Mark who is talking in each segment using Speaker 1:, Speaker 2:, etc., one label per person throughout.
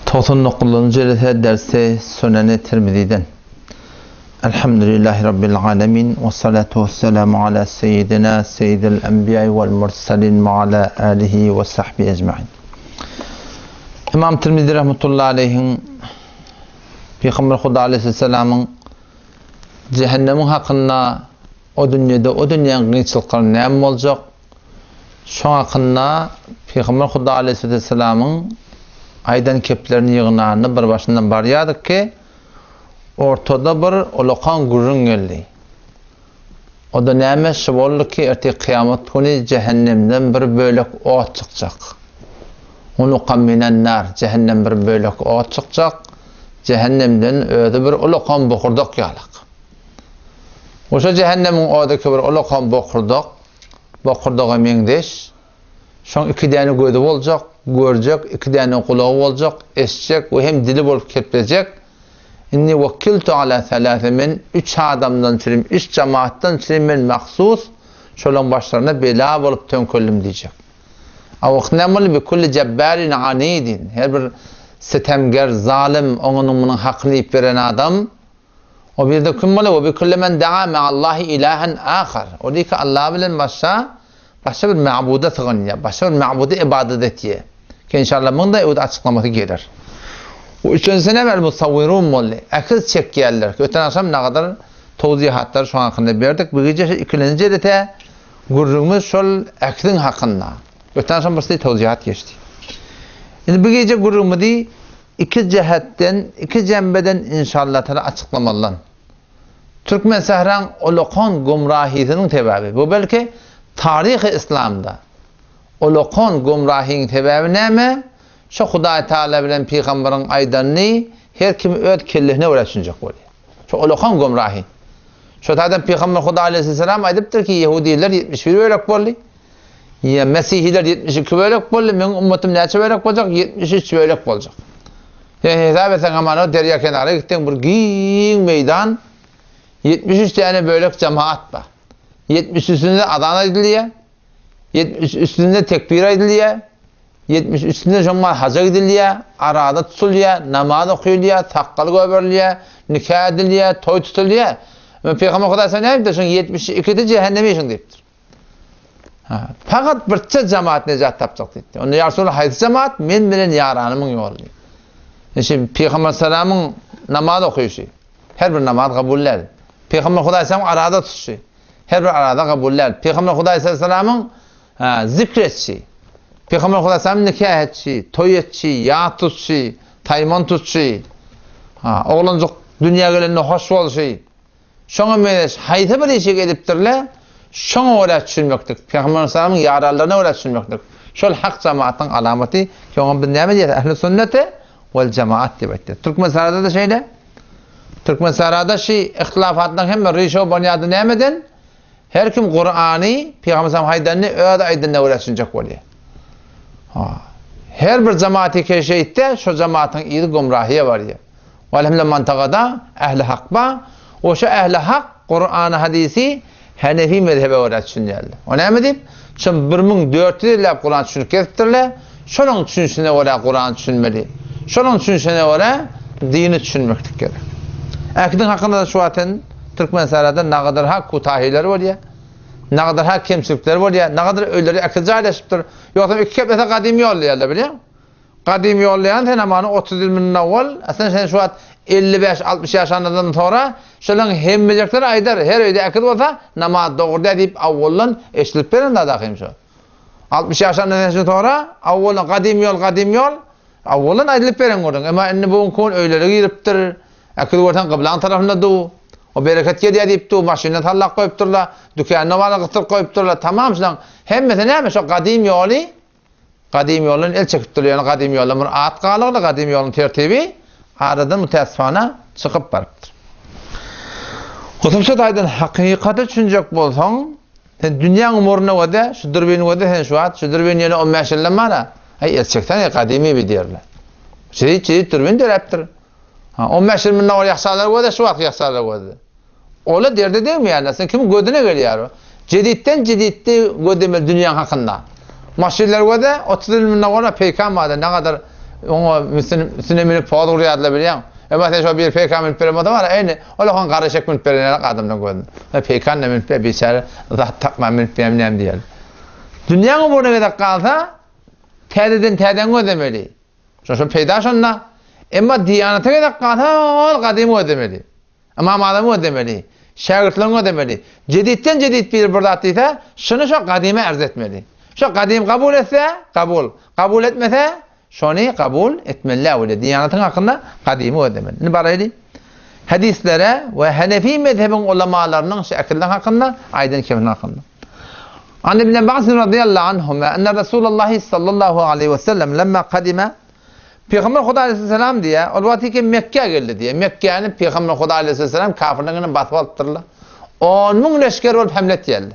Speaker 1: 99-njy jelese dersi Suneni Tirmiziden. Elhamdülillahi Rabbil alemin ve salatu ve selamu ala seyyidina seyyidil enbiya vel mursalin ve ala alihi ve sahbihi ecmain. İmam Tirmizi rahmetullahi aleyhin Peygamber Huda aleyhisselamın cehennemin hakkında o dünýede o dünýäň kynçylyklary näme boljak, Şoň hakynda Pygamber Huda aleýhissalamyň aýdan keplerini ýygnanda bir başyndan barýardyk ki, ortada bir ulakan gürrüň geldi. O-da näme, şu boldy ki, ertir kyýamat güni jähennemden bir bölek ot çykjak. Unukan minen nar, jähennem bir bölek ot çykjak, jähennemden özi bir ulakan bokurdak ýalak. Oşa jähennemiň ody ki bir ulakan bokurdak, Bokurdaga meňzeş. Şoň iki däne gözi boljak, görjek, iki däne gulagy boljak, eşitjek we hem dili bolup keplejek. Inni wekiltu ala selase men üç adamdan çürim, üç jemaatdan çürim men mahsus şolaň başlaryna bela bolup töňkeldim diýjek. A wagt näme boldy? Bi kulli jebbarin anidin. Her bir sitemger, zalym, oňunyň munuň hakyny iýip beren adam O birde kim bolýar? Ve bi kulli men daa me'allahi ilahen ahar. O diýki Allah bilen başga başga bir ma'buda sygynýar, başga bir ma'buda ibadat etýär. Ki inşallah muň da öz açyklamasy geler. O üçünjisi näme? El musawwirun boldy. Äkiz çekýärler. Öten agşam nagadar towzihatlar şoň hakynda berdik. Bu gije şu ikilenji jelete gürrüňimiz şol äkiziň hakynda. Öten agşam bir şey towzihat geçdi. Indi bu gije gürrüňimizi Iki jähetden, iki jembeden inşallatala açyklamalydan. Türkmen sähraň ulakan gumrahysynyň sebäbi, bu belki taryhy yslamda ulakan gumrahyň sebäbi näme? Şo Hudaý Taala bilen pygamberiň aýdanyny her kim öz kellesine görä düşünjek bolýar. Şo ulakan gumrahy. Şo taýdan pygamber Hudaý aleýhissalam aýdypdyr ki, ýehudiler 71 bölek boldy. Ýa mesihiler 72 bölek boldy, meň ummatym näçe bölek boljak? 73 bölek boljak. Sen hesap etseň hamana derýa kenara gitseň bir giň meýdan 73 däne bölek jemaat bar. 73-sinde azan aýdylýar. 73-sinde tekbir aýdylýar. 73-sinde şoňa haja gidilýär, araza tutulýar, namaz okylýar, sakgal göberilýär, nika edilýär, toý tutulýar. Pygamber Hudaý sen näme diýipdir? Şoň 72-si jähenneme işiň diýipdir. Fakat birçe jemaat nejat tapjak diýdi. Onda ýa Resulallah haýsy jemaat? Men bilen ýaranymyň ýoly diýdi. Şimdi Pygamber salamyň namaz okyşy. Her bir namaz kabul däl. Pygamber Hudaý salam arada tutuşy. Her bir arada kabul däl. Pygamber Hudaý salamyň zikr etşi. Pygamber Hudaý salam nikah etşi, toý etşi, ýa tutşy, taýman tutşy. Ha, oglanjyk dünýä gelende hoş bolşy. Şoňa meňzeş haýsy bir işi edipdirler, şoňa görä düşünmeklik, Pygamber aleyhissalamyň ýaranlaryna görä düşünmeklik. Şol hak jemaatyn alamaty ki oňa biz näme diýýäris? Ähli sünneti wel jemaat diýip aýtýarys. Türkmenistanda-da şeýle. Türkmenistanda şi ihtilafatlaryň hemme rişo bonýady nämeden? Her kim Kurany, Pygamber aleyhissalam haýdanyny öz aýdanyna görä düşünjek bolýar. Ha. Her bir jemaati keşeýtde şo jemaatyň yzy gumrahyýa barýar. Alhamdulillah mantagada ähli hak bar. Oşa ähli hak Kurany hadisi Hanefi mezhebe görä düşünýärler. O näme diýip? Şo 1400 ýyllap Kurany düşünip gezipdirler. Şonuň düşünişine görä Kurany düşünmeli. Şonuň düşünişine görä dini düşünmeklik gerek. Äkidiň hakynda da şu wagt Türkmenistanda nagadyr hak kutahiler bolýar. Nagadyr hak kemçilikler bolýar. Nagadyr öýleri äkiz jaýlaşypdyr. Ýogsam iki keplese gadym ýol diýerler bilýäň. Gadym ýollaýan sen hamana 30 ýyl mundan owal, aslynda sen şu wagt 55-60 ýaşandan soňra şolaryň hemmejekleri aýdar, her öýde äkiz bolsa namaz dogry däl diýip awwaldan eşidilip beren zat ahym şo. 60 ýaşandan sen soňra awwaldan gadym ýol gadym ýol awwaldan aýdylyp beren gördüň. Emma indi bu gün öýlere giripdir. Äkiz görseň gyblaň tarapynda du. O bereket gelýär diýip du, maşynyny sallap goýupdyrlar, dükanyna barna gysdyryp goýupdyrlar. Tamam şulaň hemmesi näme şo gadym ýoly Gadym ýoldan el çekip durýan gadym ýoldan bir at galygdy, gadym ýoluň tertibi aradan mütässifana çykyp barypdyr. Hususy taýdan hakykata düşünjek bolsaň, sen dünýäň umuruna göde, şu dürbini göde sen şu wagt, şu dürbin ýene 15 ýyldan bara, aý el çekseň gadymy bir diýerler. Şeýt şeýt dürbin döräpdir. Ha 15 ýyl mundan owal ýaşalar göde, şu wagt ýaşalar göde. Ola derde degmeýärler. Sen kimiň gözüne gelýär o? Jeditden jeditdi göz demeli dünýäň hakynda. Maşynlar göze 30 ýyl mundan owal peýkan bardy. Ne gadar. Oňa üstüne münüp poz urýardylar bilýäň. Emma sen şo bir peýkan münüp beren bolsaň bar, eýni olakan gara eşek münüp beren ýaly adamlaryň gözünde. E, peýkan da münüp ber, biçäre zat tapman münüp berýän näme diýerler. Dünýäň umruna gezek galsa, täzeden täzäni gözlemeli. Şo şo peýda şonda. Emma diýanata gezek galsa, ol gadymy gözlemeli. Ymam Azamy gözlemeli. Şägirtlerini gözlemeli. Jeditden jedit biri bir zat diýse, şuny şo gadyma ärz etmeli. Şo gadym kabul etse, kabul. Kabul etmese, şony kabul etmeli däl welin, diýanatyň hakynda gadymy gözlemeli. Indi baraýly hadislere we Hanefi mezhebiň ulamalarynyň şu äkiller hakynda aýdan kemini hakynda. An Ibn Abbas radiyallahu anhuma enne Resulullahi sallallahu aleyhi ve sellem lemma kadime Pygamber Huda aleyhisselam diýýär, ol wagty ki Mekgä geldi diýýär. Mekgäni Pygamber Huda aleyhisselam kafirleň basyp alypdyrlar. 10 müň leşger bolup hemle etýärler.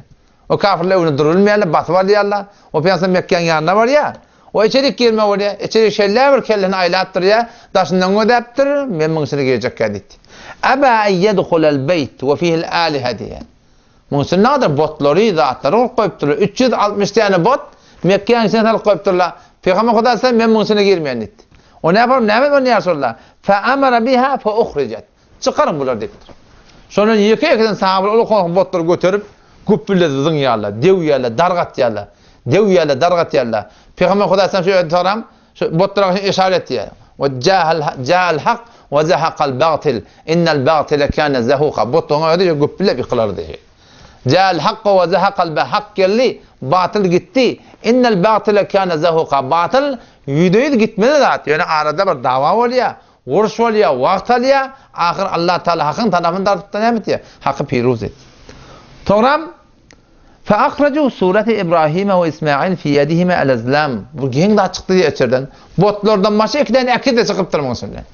Speaker 1: O kafirler öňünde durulmaýarlar, basyp alýarlar. O Pygamber Mekgäniň ýanyna barýar. O içerik girme bolýar. Içerik şeýle bir kellesini aýlap durýar, daşyndan gözäpdir, men muň içine girjekkä diýdi. Aba en yedhulel beýt we fihil alihe diýýär. Muň üçin näder botlary, zatlary gurup goýupdyrlar. 360 däne bot Mekgäniň içine salyp goýupdyrlar. Pygamber Huda sen men muň içine girmeýän diýdi. O näme bolup, näme bolýar şolda? Fa amara biha fa uhrijat. Çykaryň bulary diýipdir. Şondan ýeke-ýekeden sahabalar ol okan botlary göterip, güpbüldedip zyňýarlar, döwýärler, dargatýarlar. Döwýärler, dargatýarlar. Pygamber Huda sen şu ýerde soram, Şu botlara işaret etýär. We jahal jahal hak we zahaqal batil. Innal batila kana zahuqa. Botlaryň özi güpbüldep ýykylardy. Jahal hak we zahaqal ba hak geldi, batyl gitdi. Innal batila kana zahuqa. Batyl ýüzde-ýüz gitmeli zat. Ýöne arada bir dawa bolýar, uruş bolýar, wagt alýar. Ahyr Allah Taala hakyň tarapyny dartyp-da näme etýär? Haky piruz etýär. Soňram Fe-ahraju surete Ibrahime we Ismail fi ýedihime el-ezlam. Bu geň zat çykdy diýýär içerden. Botlardan başga iki däne ekiz-de çykypdyr muň içinden.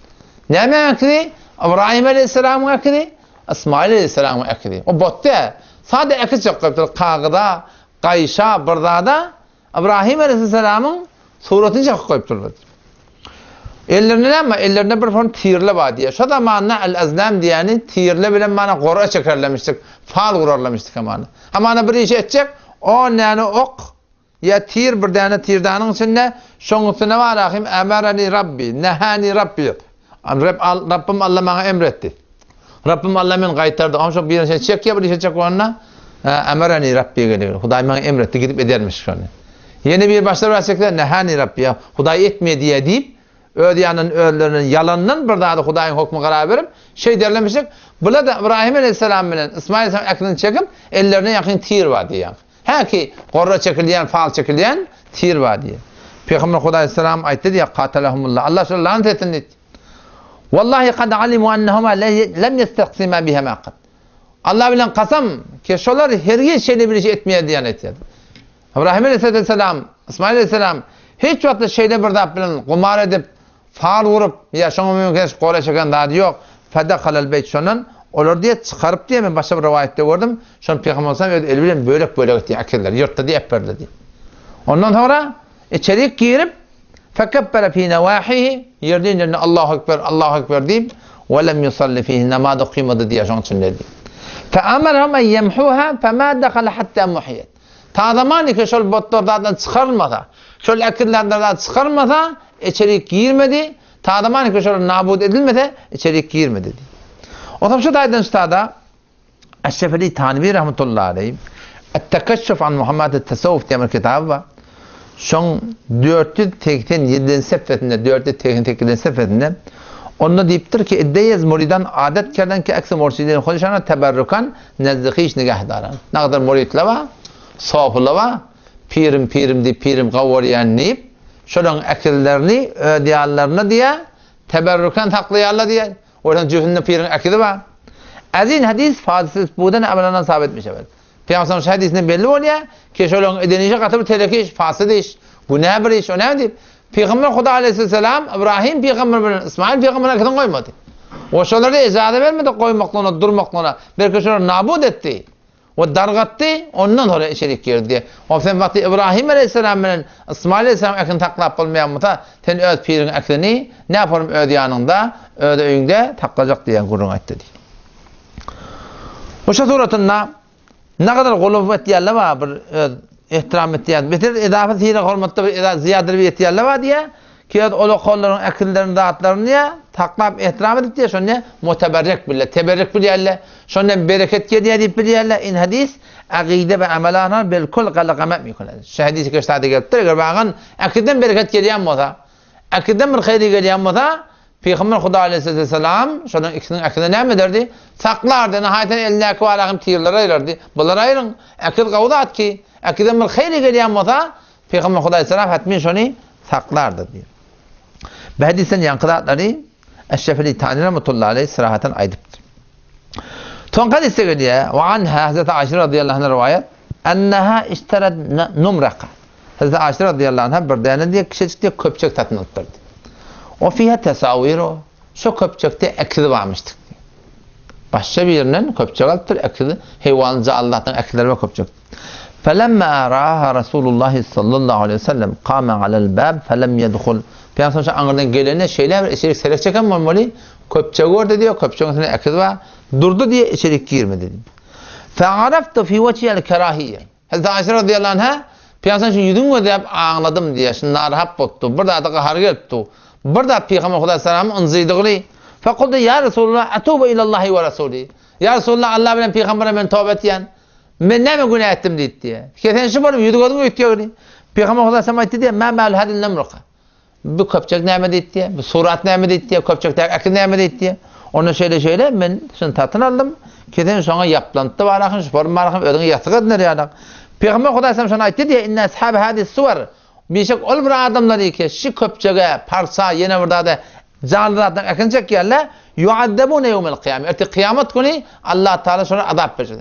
Speaker 1: Nämäň ekizi? Ybraýym aleýhissalamyň ekizi, Ysmaýyl aleýhissalamyň ekizi. O bot däl. Sada ekiz çykypdyr. Kagyza, gaýşa, bir zada Ybrahym aleýhissalamyň suratyny çekip goýupdyrlar. Ellerinde näme? Ellerinde bir fon tirle bar diýýär. Şo zamanda el-azlam diýýäni tirle bilen mana gora çekerlemişdik, fal gurarlamışdyk hamana. Hamana bir iş etjek, on däne ok ýa tir bir däne tirdanyň içinde, şoň üstüne bar ahim emereni Rabbi, nehani Rabbi. Reb, Rabbim Alla maňa emretdi. Rabbim Alla meni gaýtardy. Oňa şo bir şey çekýär, bir işe çek onda. Emereni Rabbi geliyor. Hudaý maňa emretdi, gidip edermiş şony. Ýene bir başlar bir çekse, nehani Rabbi ya. Hudaý etme diýe diýip, öz ýanyndan özlerinden ýalandan bir zady Hudaýyň hokmy karar berip, şeý derlemişik. Bula da Ibrahim aleyhisselam bilen Ismail aleyhisselam äklini çekip, ellerine ýakyn tir bar diýýär. Hä ki, gorra çekilýän, fal çekilýän tir bar diýýär. Pygamber Hudaý aleyhisselam aýtdy diýýär, Katalahumullah. Allah şolara lanet etsin diýdi. Wallahi kad alimu ennehuma lem yestaksima bihima kad. Allah bilen kasam ki şolar hergiz şeýle bir iş etmeýär diýen aýtýar. Ibrahim aleyhisselam, Ismail aleyhisselam hiç wagtda şeýle bir zat bilen gumar edip, fal urup, ýa şoňa meňzeş gora çeken zady ýok. Fedehalel beýt şondan olar diýe çykaryp diýe men başga bir rowaýatda gördüm. Şony Pygamber sallam öz eli bilen bölek-bölek etdi, äkizler, ýyrtdy diýip berdi diýip. Ondan soňra içerik girip Fekebbere fi newahihi, ýerden ýerine Allahu Ekber, Allahu Ekber diýip, we lem yusalli fihi, namaz okymady diýýär şoň üçin diýip. Fe amarahum en yemhuha fema dakhala hatta muhiyet. Ta zaman ki şol botlar zatdan çykarylmasa, şol ekizlerden zat çykarylmasa, içerik girmedi, ta zaman ki şol nabut edilmese, içerik girmedi diýip. Otam şu taýdan şu Eşref Ali Tanwi rahmetullahi aleyh Et-Tekeşşuf an Muhammed Tasawwuf diýen bir kitaby bar. Şoň 487-nji sefesinde, 488-nji sefesinde onda diýipdir ki, Iddeýez muridan adet kerden ki eksi murşidin hudşana teberrukan nezdi hiç nigah daran. Ne kadar muridler bar, sofular bar, pirim pirim diýip pirim gowurýan diýip, şolaryň ekizlerini öz ýanlaryna diýä, teberrukan saklaýarlar diýä. Oradan jübüsinde piriň äkizi bar. Äzin hadis fazysyz budan amalanan sabit etmiş evet. Peygamber şu hadisinde belli bolýar ki şolaryň eden işi gaty bir teleki iş, fasyt iş, günä bir iş. O näme diýip? Peygamber Huda aleyhisselam İbrahim peygamber bilen İsmail peygamber äkizini goýmady. O şolara ijaza bermedi goýmaklygyna, durmaklygyna. Belki şolary nabut etdi. We dargatdy, ondan soňra içerik girdi. Hop sen wagty Ibrahim aleýhissalam bilen Ysmaýyl aleýhissalam äkini saklap bolmaýan bolsa, sen öz piriň äkini näporum öz ýanyňda, öz öýüňde saklajak diýen gürrüň aýtdy diýdi. Şu suratynda nägadar guluw etýärler bar bir öz ehtiram etýän. Beter edafa sylag hormatda bir eda zyýadyr bir etýärler bar diýä. Ki ol okanlaryň äkillerini zatlaryny diýýär, saklap ehtiram edip diýýär, şony muteberrik bilýär, teberrik bilýärler. Şondan bereket gelýär diýip bilýärler. In hadis agyda we amel anha bilkul galagamet mikunet. Şu hadis keştade gelipdir. Eger bagan akiden bereket gelýän bolsa, akiden bir haýry gelýän bolsa, Pygamber Huda aleyhisselam şonuň ikisiniň akidini näme ederdi? Saklardy. Nihaýetinde elindäki bar ahim tirleri aýyrardy. Bular aýryň. Akid gowy zat ki, akiden bir haýry gelýän bolsa, Pygamber Huda aleyhisselam hatmin şony saklardy diýip. Bu hadisden ýaňky zatlary Eşrefeli Tani rahmetullahi aleyh syrahatan aýdypdyr. Soňky hadisde gelýär, Wa anha Hazreti Aişe radıyallahu anha riwayat, enneha işterat numraka. Hazreti Aişe radıyallahu anha bir däne diýe kiçijik diýe köpçek satyn alypdyr. O fiha tasawiru, şo köpçekde ekizi barmyşdyk. Başga birinden köpçek alypdyr, ekizi, heýwan Allah'tan ekizleri bar köpçek. Felemma raaha Rasulullah sallallahu aleyhi ve sellem kame alel bab felem yedhul. Peygamber şo aňyrdan gelende şeýle bir içerik serek çeken bolmaly, köpçek gördi diýýär, köpçegiň üstünde ekiz bar. Durdy diýýär, içerik girmedi diýýär. Fe'araftu fi wejhi'l kerahiyye. Hazreti Aişe radıyallahu anha Peygamber şu ýüzüni gözläp aňladym diýýär. Şu narahat bolupdy. Bir zada gahary gelipdi. Bir zat Peygamber Hudaý salam ynjydygyny. Fekultu ya Resulullah atubu ilallahi we rasuli. Ya Resulullah Allah bilen Peygambere men toba etýän. Men näme günä etdim diýdi diýýär. Sen şu bolup ýüzi gözüň üýtgegini. Peygamber Hudaý salam aýtdy diýýär, "Ma mal hadil namruka." Bu köpçek näme diýdi diýýär. Bu surat näme diýdi diýýär. Köpçekdäki ekiz näme diýdi diýýär. Onda şeýle şeýle men şuny satyn aldym. Kesen şoňa ýaplanypdy barahyn, şu form barahyn özüňe ýassyk ediner ýaly. Peygamber Hudaý salam şony aýtdy diýýär, "Inne ashab hadis suwar." Bişek ol bir adamlar ki, şu köpçege, parça, ýene bir zada janly zatdan ekin çekýärler. Yu'azzabuna yawmal qiyam. Ertir kıyamet güni Allah Taala şolara azap berjek.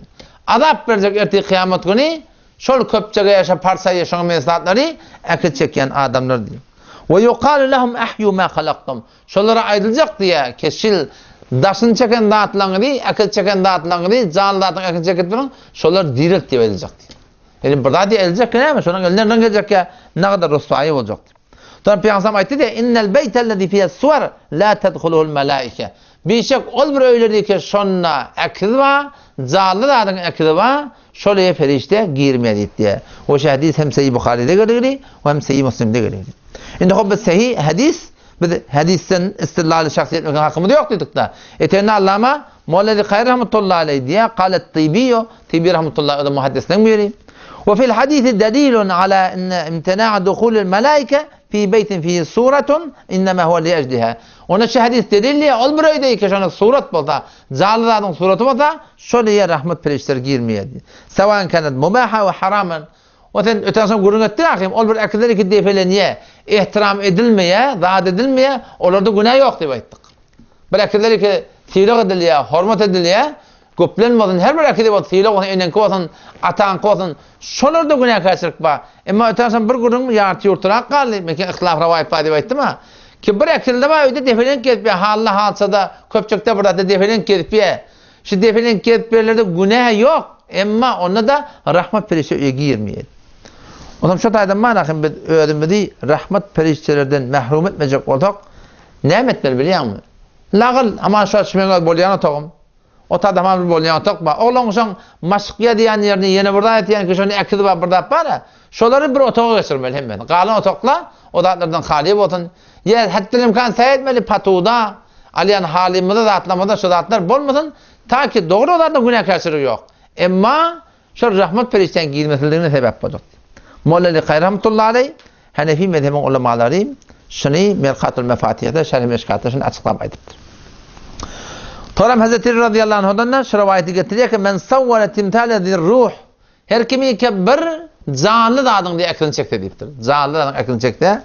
Speaker 1: Azap berjek ertir kıyamet güni şol köpçege ýa şo parça ýa şoňa meňzeş zatlary äkit çekýän adamlar diýip. We yuqalu lahum ahyu ma halaktum. Şolara aýdyljak diýýär, keşil daşyny çeken zatlaryňyzy, äkit çeken zatlaryňyzy, janly zadyň äkit çekip duruň, şolar dirilt diýip aýdyljak diýip. Ýani bir zat ediljek näme? Şonuň elinden geljek ýa nagada ryswaýy boljak diýip. Sonra Peygamber aýtdy diýe, "Innel beýtellezî fiýes suwar la tedhuluhul melaike." Bişek ol bir öýler ki şonda ekiz bar, janly zadyň ekizi bar, şol öýe perişde girmeýär diýip diýe. O şu hadis hem Sahih Buharyda geldi, hem Sahih Muslimde geldi. Indi hop biz sahih hadis, biz hadisden istidlaly şahs etmek hakymyz ýok diýdik da. Etenna Allama Molla Kaýr rahmetullahi aleyh diýe, galet Tibiyo, Tibi rahmetullahi aleyh muhaddisleň biri. Ve fil hadisi delilun ala enne imtina'a duhulil melaike fi beytin fihi suratun innema huve li ecliha. Ona şu hadis delil diýe, ol bir öýde ki şona surat bolsa, janly zadyň suraty bolsa, şol ýere rahmet perişdeleri girmeýär. Sawan kanat mubaha we haraman. O sen öten soň gürrüň etdik ahim, ol bir äkiler iki depelenýär, ehtiram edilmeýär, zat edilmeýär, olarda günä ýok diýip aýtdyk. Bir äkiler iki sylag edilýär, hormat edilýär, Köplenmesin, her bir äkidi bolsun, sylag bolsun, eneňki bolsun, ataňky bolsun, şolarda günäkärçilik bar. Emma öten soň bir gürrüň ýarty-ýurturak galdy, men ki yhtilaf rowaýat bar diýip aýtdym-a. Ki bir äkilde bar öýde depelenip gezip ýör, hally halçada, köpçükde bir zatda depelenip gezip ýör. Şu depelenip gezip ýörlerde günä ýok, emma onda-da rahmat perişde öýe girmeýär. Onsoň şo taýdan manahym biz özümizi rahmat perişdelerden mährum etmejek bolsak, näme etmeli bilýäňmi? Lagyl, aman şo şu meň öz bolýan otagym. Otagda hamam bir bolýan otak bar. Oglan şoň maşk ýazýan ýerini ýene bir zat etýän ki şony ekiz bar bir zat bar-a. Şolary bir otaga geçirmeli hemmesini. Galan otaklar o zatlardan haly bolsun. Ýa hetdel imkan säý etmeli patuwda alýan halymyzda zatlarymyzda şu zatlar bolmasyn. Ta ki dogry o zatlaryň günäkärçiligi ýok. Emma şol rahmet perişdäň girmesizligine sebäp boljak. Molla Likaý rahmetullahi aleý Hanefi mezhebiň ulamalary şuny Merkatul Mefatihde, Şerh-i Meşkatda şuny açyklap aýdypdyr. Soram Hazreti Ali radıyallahu anhudan da şu rowaýaty getirýär ki, Men sawwara timtale zir-ruh. Her kim ki bir janly zadyň diýe ekini çekse diýipdir. Janly zadyň ekini çekse,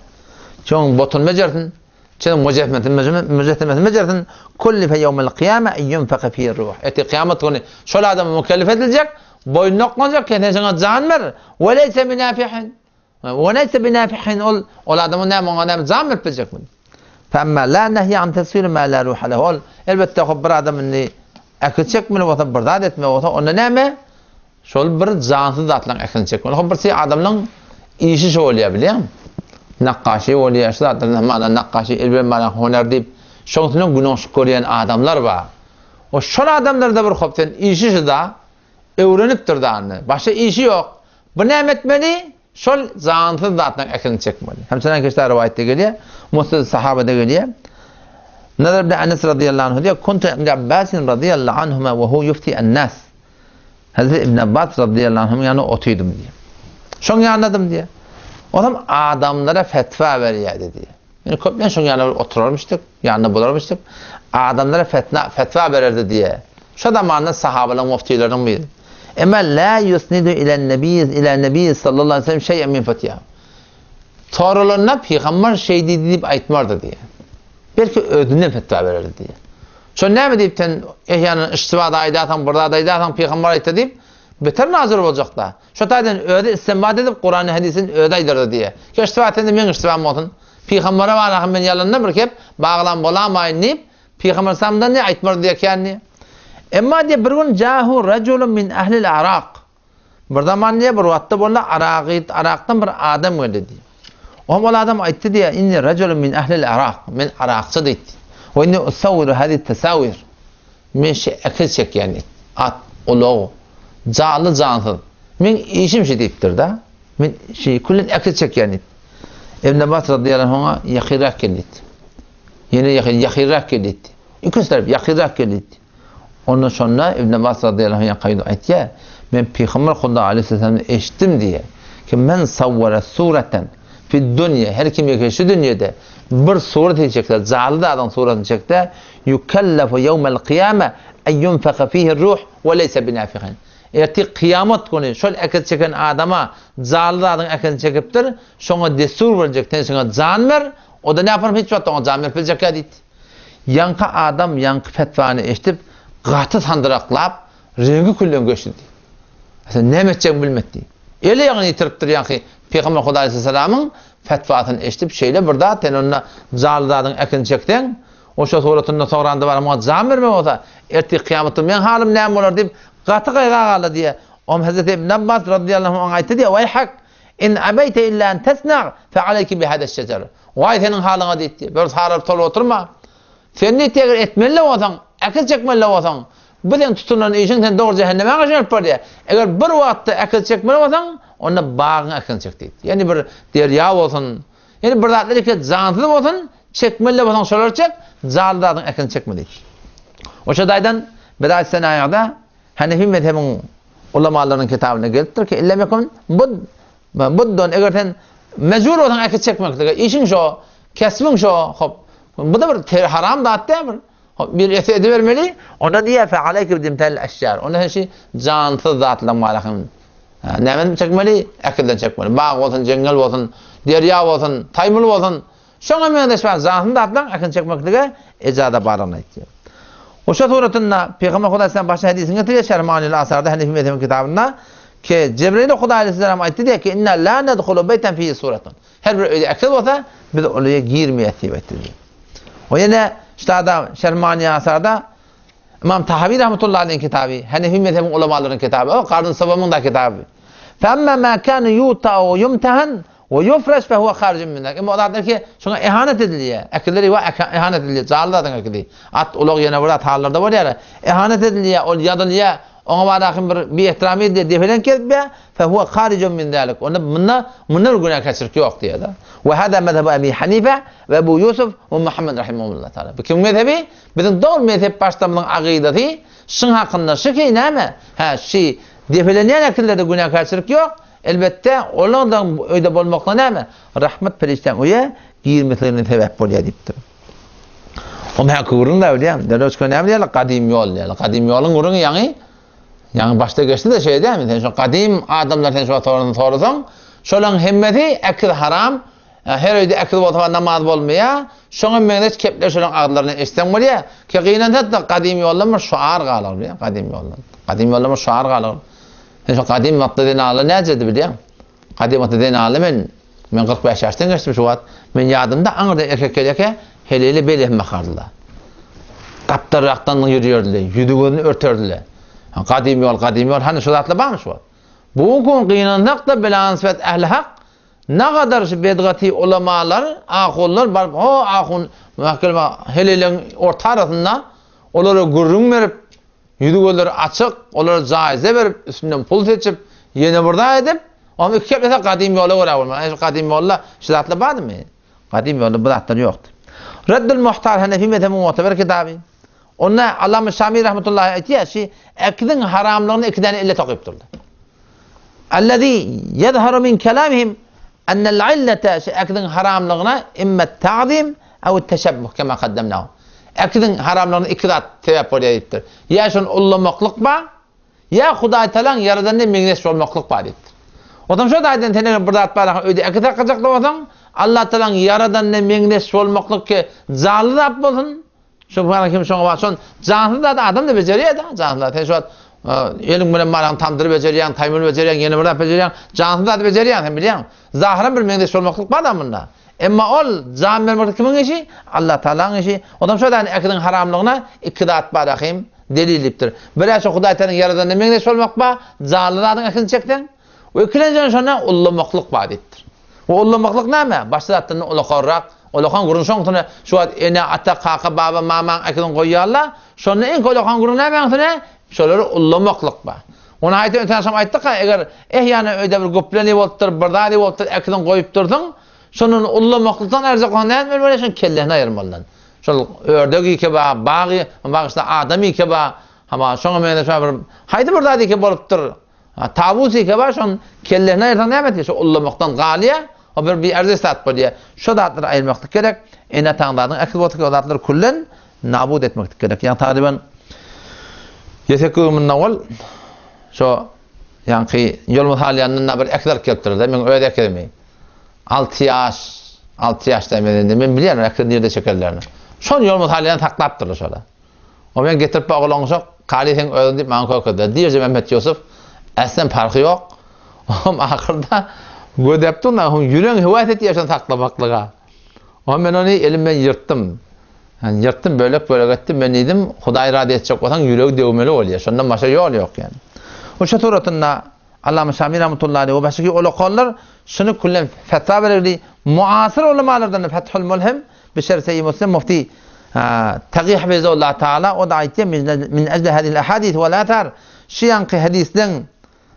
Speaker 1: çoň botuny bejersin, çoň müjessemesini müjessemesini bejersin. Kullife ýewmel kyýame en ýunfaka fihi ruh. Ertir kyýamat güni şol adama mükellef ediljek, boýnuna oklanjak, sen şoňa jan ber. Ve leyse binafihin. Ve leyse binafihin ol ol adama näme oňa näme jan berip biljekmi? Femma la nehye an teswir ma la ruha lehu. Ol elbetde hop bir adam indi äkit çekmeli bolsa, bir zat etmeli bolsa, onda näme? Şol bir jansyz zatlaryň äkini çekmeli. Hop bir şey adamlaryň işi şo bolýar bilýäňmi? Nakgaşy bolýar, şu zatlardan mana nakgaşy elbet mana honer diýip, şoň üstünden günoşuk görýän adamlar bar. O şol adamlarda bir hop sen işi şu da öwrenipdir da indi. Başga işi ýok. Bu näme etmeli? Şol jansyz zatlaryň ekini çekmeli. Hemçenan keşde rowaýatda gelýär, Musned sahabada gelýär. Nadr ibn Anas radiyallahu anhu diýär, Kuntu ibn Abbas radiyallahu anhuma we hu yufti an-nas. Hazreti Ibn Abbas radiyallahu anhuň ýanynda otyrdym diýär. Şoň ýanyndadym diýär. Olam adamlara fetwa berýärdi diýär. Yani köplenç şoň ýanynda oturarmyşdyk, ýanynda bolarmyşdyk. Adamlara fetna, fetwa bererdi diýär. Şo zamanda sahabalaryň muftileriniň biri. Emma la yusnidu ila nebi ila nebi sallallahu aleyhi ve sellem şey'en min fetya. Sorulanda peygamber şey diýdi diýip aýtmardy diýär. Belki özünden fetwa bererdi diýär. Şo näme diýip sen ehýanan iştiba da aýdarsaň, bir zat aýdarsaň peygamber aýtdy diýip beter nazir boljakda. Şo taýdan özi istinbat edip Kurany hadisin özi aýdardy diýär. Ki iştiba sende meň iştibam bolsun. Pygambere barahym men ýalanda bir kep baglan bolamaýyn diýip Pygamber sallamdan ne aýtmardy diýekän diýär. Emma diýär bir gün jahu rajulun min ahlil Arak. Bir zaman diýär bir wagtda boldy Aragy Arakdan bir adam geldi diýär. Oňa ol adam aýtdy diýär inni rajulun min ahlil Arak. Men Arakçy diýdi. We inni usawwiru hadi tasawir. Men şi ekil çekýän diýdi. At, ulag, janly jansyz. Men işim şi diýipdir da. Men şi küllen ekil çekýän diýdi. Ibn Abbas radiyallahu anhu ýakyrak gel diýdi. Ýene ýakyn, ýakynrak gel diýdi. Ikinji tarap ýakynrak gel diýdi. Ondan şonda Ibn Abbas radiyallahu anh ýakaýdy aýtýar, men Pygamber Huda aleyhisselamdan eşitdim diýýär. Ki men sawwara suratan fi dunýa, her kim ýeke şu dünýede bir surat çekse, janly zadyň suratyny çekse, yukallafu yawmal qiyama en yunfaka fihi ruh we leysa binafihin. Ertir kyýamat güni şol äkit çeken adama janly zadyň äkidini çekipdir, şoňa dessur berjek, sen şoňa jan ber, O-da näparym hiç wagt oňa jan berip biljekkä diýdi. Ýaňky adam ýaňky fetwany eşidip, gaty sandyraklap, reňki külden göçdi diýdi. Sen näme etjegini bilmedi diýdi. Eli-aýagyny ýitiripdir ýaňky Pygamber Hudaý aleyhisselamyň fetwasyny eşidip, şeýle bir zat, sen onda janly zadyň ekini çekseň, oşa suratynda soňranda baryp muňa jan bermek bolsa, ertir kyýamatda meň halym näme bolar diýip, gaty gaýga galdy diýýär. Oňa Hezreti Ibn Abbas radiyallahu anh aýtdy diýýär, Waýhak! In abeýte illa en tesna, fe aleyke bi hada şejer. Waý seniň halyňa diýdi. Bir saralyp solup oturma. Sen diýdi, eger etmeli bolsaň, äkil çekmeli bolsaň, bu seň tutunan işiň seni dogry jähenneme gaşyryp barýar. Eger bir wagtda äkil çekmeli bolsaň, onda bagyň äkini çek diýdi. Ýani bir derýa bolsun, ýani bir zatlar iki jansyz bolsun, çekmeli bolsaň şolary çek, janly zadyň äkini çekme diýdi. Oşa daýdan Bedaýy Senaýada Hanefi mezhebiň ulamalarynyň kitabynda gelipdir ki, Illem yekun bud, buddun, eger sen mejbur bolsaň äkit çekmeklige, işiň şo, kesbiň şo, hop, bu-da bir ter, haram zat däl bir, hop, bir etse edibermeli, onda diýýär, fe aleyke bi dimtel eşjar, onda sen şi jansyz zatlaryň barasyny, nämeden çekmeli? Äkiden çekmeli. Bag bolsun, jeňňel bolsun, derýa bolsun, taýmyl bolsun, Şoňa meňzeş bar jansyz zatlaryň ähini çekmeklige ejaza bardygyny aýtýar. Oşa suratynda Pygamber Hudaý aleyhisselam başga hedisin getirýär Şerh Manyl Asarda Hanefi mezhebiň kitabynda ki Jebreýil Hudaý aleyhisselam aýtdy diýýär ki inna la nedhulu beýten fihi suratun. Her bir öýde äkiz bolsa biz ol öýe girmeýäs diýip aýtdy diýýär. O ýene ştada Şerh Manyl Asarda Imam Tahawi rahmetullahi aleyhiň kitaby, Hanefi mezhebiň ulamalarynyň kitaby, o Garyn Sawamyň da kitaby. Fe ma kana yuta we yumtahan We yufreş fe huwe harijun min zalik. Emma o zatlar ki, şoňa ihanet edilýär. Ekilleri we ihanet edilýär. Janly zadyň ekili. At, ulag ýene bir zat hallarda bolýar. Ihanet edilýär, ol ýazylýar. Oňa baradaky bir biehtiram edilýär, depelen kesipýär. Fe huwe harijun min zalik. Onda munda munda bir günäkärçilik ýok diýýär. We hada mezhebu Ebi Hanife we Ebu Ýusuf we Muhammed rahimehumullah taala. Bu kimiň mezhebi? Biziň dogry mezhep başlarymyzyň agydasy şyň hakynda şy ki näme? Hä, şy depelenýän ekillerde günäkärçilik ýok. Elbetde, olaryň öýde bolmaklygy näme? Rahmet perişdäň öýe girmesligine sebäp bolýar diýipdir. O mäki gürrüň da bilýän. Dereçka näme diýýärler? Gadym ýol diýýärler. Gadym ýoluň gürrüňi ýaňy ýaňy başda geçdi-de şeý dälmi? Sen şo gadym adamlar sen şo sorasyny sorasaň, şolaryň hemmesi ekiz haram, her öýde ekiz bolsa namaz bolmaýar. Şoňa meňzeş kepler şolaryň agyzlaryndan eşitseň bolýar. Ki gynansak-da gadym ýoldan bir şuar galar bilýän, gadym ýoldan. Gadym ýoldan bir şuar galar. Sen şo gadym wagtda zenaly näcedi bilýäň? Gadym wagtda zenaly men, men 45 ýaşdan geçdim şu wagt. Men ýadymda aňyrdan erkek gelýärkä heleýle beýle hem bakardylar. Gapdalrakdan ýürýärdiler, ýüzi gözüni örterdiler. Gadym ýol, gadym ýol, hany şu zatlar barmy şu wagt? Bu gün gynansak-da bilansbet ähli hak, nagadar şu bedgaty ulamalar, ahunlar baryp, ho ahun, heleýleň orta arasynda olara gürrüň berip, Ýüzi-gözleri açyk, olara jaýza berip, üstünden pul seçip, ýene bir zat edip, Oňa iki geplese gadym ýola görä bolmaly. Şu gadym ýolda şu zatlar bardymy? Gadym ýolda bu zatlar ýokdy. Reddül Muhtar Hanefi mezhebiniň mu'teber kitaby. Onda Allama Şami rahmetullahi aýtýar, şi ekziň haramlygyny iki däne illet okyp durdy. Allazi ýezharu min kelamihim ennel illete şi ekziň haramlygyna imma ta'zim ew teşebbuh kema kaddemnahu. Ekziň haramlygyna iki zat sebäp bolýar diýipdir. Ýa şony ullamaklyk bar, Ýa Hudaýtagalaň ýaradanyna meňzeş bolmaklyk bar diýipdir. Onsoň şo taýdan sen eger bir zat bar öýde eki saklajak bolsaň, Allatagalaň ýaradanyna meňzeş bolmaklyk ki janly zat bolsun, şo bar kim şoňa bar şon jansyz zady adam-da bejerýär-de, jansyz zat. Sen şu wagt eliň bilen baraň tamdyry bejerýäň, taýmyl bejerýäň, ýene bir zat bejerýäň, jansyz zady bejerýäň sen bilýäň. Zahyran bir meňzeş bolmaklyk bar-da munda. Emma ol jan bermeklik kimiň işi? Allatagalaň işi. Onsoň şo taýdan ekiniň haramlygyna iki zat bar ahym. Delil diýipdir. Bir-ä şo Hudaý Tagalaň ýaradanyna meňzeş bolmak bar, janly zadyň ekini çekseň. We ikilenjiden şonda ullamaklyk bar diýipdir. We ullamaklyk näme? Başga zatdan ulakanrak, ulakan gürrüň şoň üstüne şu wagt ene, ata, kaka, baba, mamaň ekini goýýarlar. Şonda iň ulakan gürrüň nämäň üstüne? Şolary ullamaklyk bar. Ony aýdyp öten agşam aýtdyk-a, eger eh ýana öýde bir gupleni bolupdyr, bir zady bolupdyr, ekini goýup dursuň, şondan ullamaklykdan aýyrjak bolsaň näme etmeli bolýar? Şoň kellesini aýyrmalydan. Şol ördek ike ba, bag, bagyşla adam ike ba, hama şoňa meňzeş bir haýsy bir zat ike bolupdyr. Tawus ike ba, şoň kellesini aýyrsaň näme etýär? Şo ullamakdan galýar. O bir biarzyş zat bolýar. Şo zatlary aýyrmaklyk gerek. Ene-ataň zadyň ähli bolsa o zatlary küllen nabut etmeklik gerek. Ýagny tagryban ýesek göwüminde ol şo ýaňky ýolumyz halýandan bir äkiz alyp gelipdirler-de, meň öz äkizimi. 6 ýaş, 6 ýaşda men indi men bilýän äkiz nirde çekerlerini. Şony ýolumyz halýan saklapdyrlar şola. O men getirip oglan şok, Kali seň özüň diýip maňa görkezdiler. Diýje Mehmet Ýusuf, äslen parhy ýok. Oňam ahyrda gözäp dur, ýüregiň höwes etýär şony saklamaklyga. Oňa men ony elim bilen ýyrtdym. Yani ýyrtdym, bölek-bölek etdim. Men diýdim, Hudaý razy etjek bolsaň, ýüregi döwmeli bolýar. Şondan başga ýol ýok yani. O şu suratynda Allama Şami rahmetullahi aleyh we başga ulakanlar şuny küllen fetwa berildi. Muasyr ulamalardan Fethul Mulhim bi şerh Sahih Muslim mufti Tagi hafizullah taala o da aýtdy min ecli hadil ahadith wal athar şu ýanky hadisleň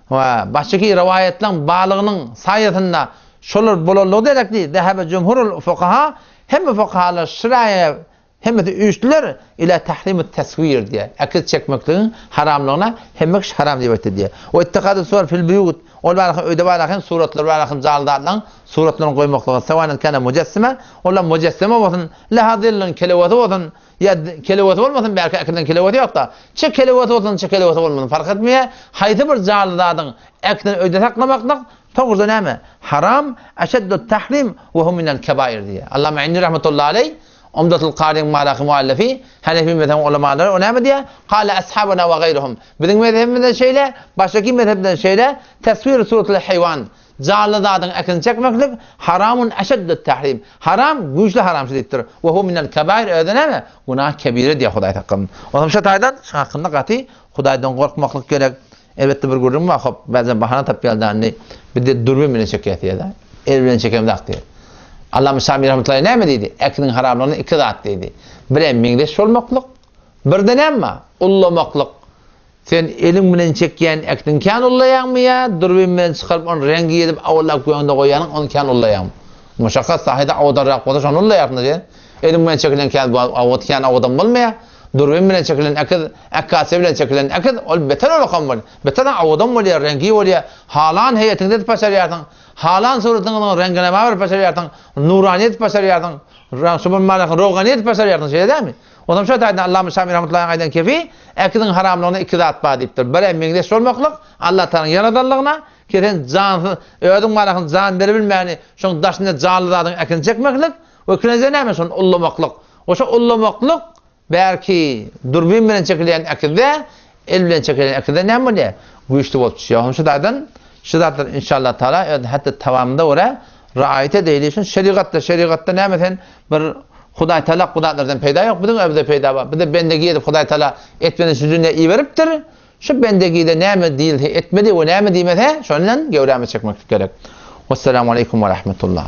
Speaker 1: we başga rowaýatlaryň barlygynyň saýasynda şolar bolanlygy derekli zehebe jumhurul fukaha hemme fukahalar şiraýa Hemmesi üýşdüler, ila tahrimut teswir diýýär. Äkiz çekmekligiň haramlygyna hemme kişi haram diýip aýtdy diýýär. We ittihadu suwar fil buýut, ol baraka öýde baraka hem suratlar baraka hem janly zatlaryň suratlaryny goýmaklyga sewanen kana mujessime, olar mujessime bolsun, leha zillun kelewesi bolsun, ýa kelewesi bolmasyn, bärki äkiziň kelewesi ýok-da, çe kelewesi bolsun, çe kelewesi bolmasyn fark etmeýär, haýsy bir janly zadyň äkizini öýde saklamaklyk dogruda näme? Haram, eşeddut tahrim we hu minel kebair diýýär. Allama Inni rahmetullahi aleýh Umdatul Karyň Malaky muallifi, Hanefi mezhebiň ulamalary o näme diýýär? Kale ashabuna we gaýruhum. Biziň mezhebimizde şeýle, başgaky mezhepde şeýle, teswir suratul haýwan, janly zadyň ekini çekmeklik haramun eşeddut tahrim. Haram, güýçli haram şu diýipdir. We hu minel kebair özi näme? Günah kebire diýýär Hudaý saklasyn. Onsoň şu taýdan şu hakynda gaty Hudaýdan gorkmaklyk gerek. Elbetde bir gürrüň bar, hop, bäzem bahana tapýar da indi bizde dürbin bilen çekýäs diýýär-de. El bilen çekemzak diýýär. Allama Şami rahmetullahi näme diýdi? Ekiniň haramlygyny iki zat diýdi. Birem meňzeş bolmaklyk, birde näme? Ullamaklyk. Sen eliň bilen çekýän ekiniň kän ullaýaňmy ýa dürbin bilen çykaryp ony reňgi edip awalap göňde goýýanyň ony kän ullaýaňmy? Muşakgat sahyda awadanrak bolsa şony ullaýarsyň sen. Eliň bilen çekilen kän awat kän awadan bolmaýar. Dürbin bilen çekilen ekiz, akkasiýa bilen çekilen ekiz, ol beter ulakam bolýar. Beter owadan bolýar, reňki bolýar. Halan heýetiňde edip başarýarsyň. Halan suratyňyň reňkine berip başarýarsyň. Nurany edip başarýarsyň. Şuburmalaryň rogany edip başarýarsyň, şeýle dälmi? Onam şo taýdan Allama Şami rahmetullahi aýdan kefi, ekiziň haramlygyna iki zat bar diýipdir. Birem meňzeş bolmaklyk, Allah Tagalaň ýaradanlygyna, ki sen jansyz, özüň barakyň jan beribilmäni, şoň daşynda janly zadyň ekini çekmeklik, we ikinjisi näme, şony ullamaklyk. Oşa ullamaklyk bärki durbin bilen çekilýän ekizde, el bilen çekilýän ekizde näme bolýar? Güýçli bolup düşýär. Onuň şu taýdan şu zatlar inşallah taala öz hatda tamamynda görä raýat edeýli. Şun şerigatda, şerigatda näme sen bir Hudaý taala bu zatlardan peýda ýok. Biziň özümizde peýda bar. Bize bendegi edip Hudaý taala etmeni şu dünýä iberipdir. Şu bendegide näme diýilse etmeli we näme diýmese şondan göwrämi çekmeklik gerek. Wessalamu aleýkum we rahmetullah.